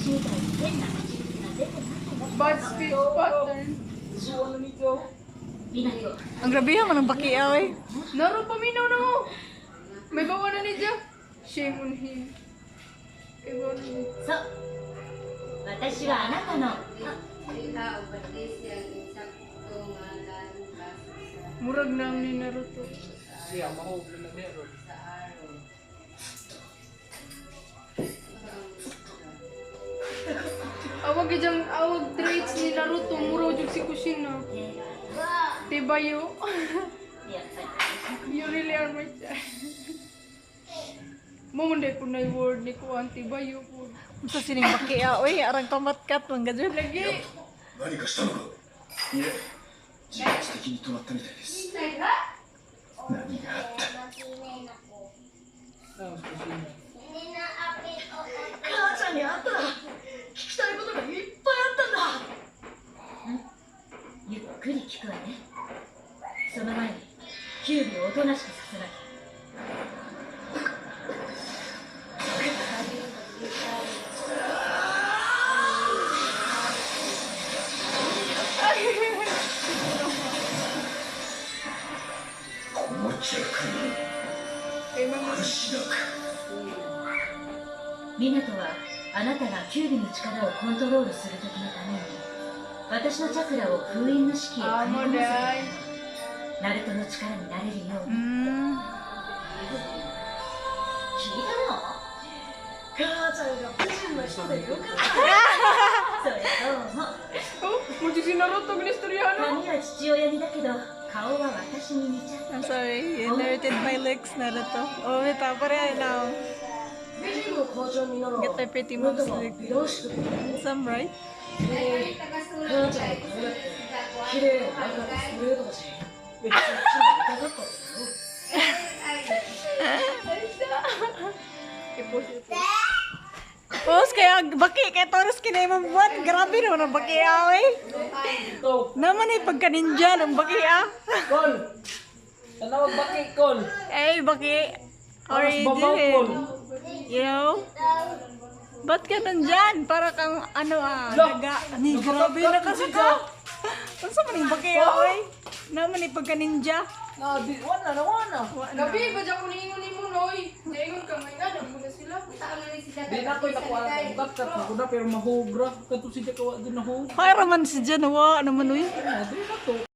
私みたいに変な口癖が出てなければ。 Bad speech pattern. Suwan na nito. 湊。 Ang grabe man ang bakia oy. Naro paminaw na mo. May bawa na ni Jeff. Shame on him. May bawa na niya. そう、私はあなたの Murag na ang ni Naruto. Siya, mahog na meron. Awag gyud awag traits ni Naruto, murag jud si Kushina. Tibayo. やっぱり。 You really are my child. Mo man po na word ni kuan tibayo po. Unsa sining bakia oy, arang pamatkat man gajud. Lagi. 何かしたのか。いえ、自発的に止まったみたいです。何があった。 Tapos kusina. 母ちゃんに会ったら聞きたいことがいっぱいあったんだ。ゆっくり聞くわね。その前に、キュービをおとなしくさせなきゃ。この弱 Kay mga 人失く。湊は、あなたがキュービの力をコントロールする時のために、私のチャクラを封印の式へ組み Amo 込ませて、 day. ナルトの力になれるように。 聞いたの。母ちゃんが美人な人でよかった。それどうも。 Oh, mo jud si Naruto ginistoryahan no. 髪は父親にだけど、顔は私に似ちゃって。 I'm sorry, you inherited my looks, Naruto. Oh, wait, pare now. 美人の母ちゃんになら、 Get my pretty mom's あ look. 美男子とか。 Some right? 母ちゃんの顔だって綺麗な中でストレートだし、めっちゃ痛かったんだよ。 I-post ito. Post kaya baki kay Taurus kinay mo buwan. Grabe naman ang baki ah, oy. Ito. Naman ay pagka ninja ng baki ah. Kol! Tanawag baki, Kol! Ay, baki. How are Oras you babaw, doing? Kol. You know? Ba't ka nandyan? Para kang ano ah, Look! daga. Ni, grabe Nakatap- nakasaka. Unsa man yung baki ah, oy? Naman ay pagka ninja. Na, di, wala na, wala. Gabi, ba dyan ko niingon ni mo, Noy? Niingon ka ngayon, alam mo na sila. Di na ko'y nakuha na kat ko na pero mahugra. Kato si Jakawa din nahug. Para man si Jan, wa naman uy. Na, di na to.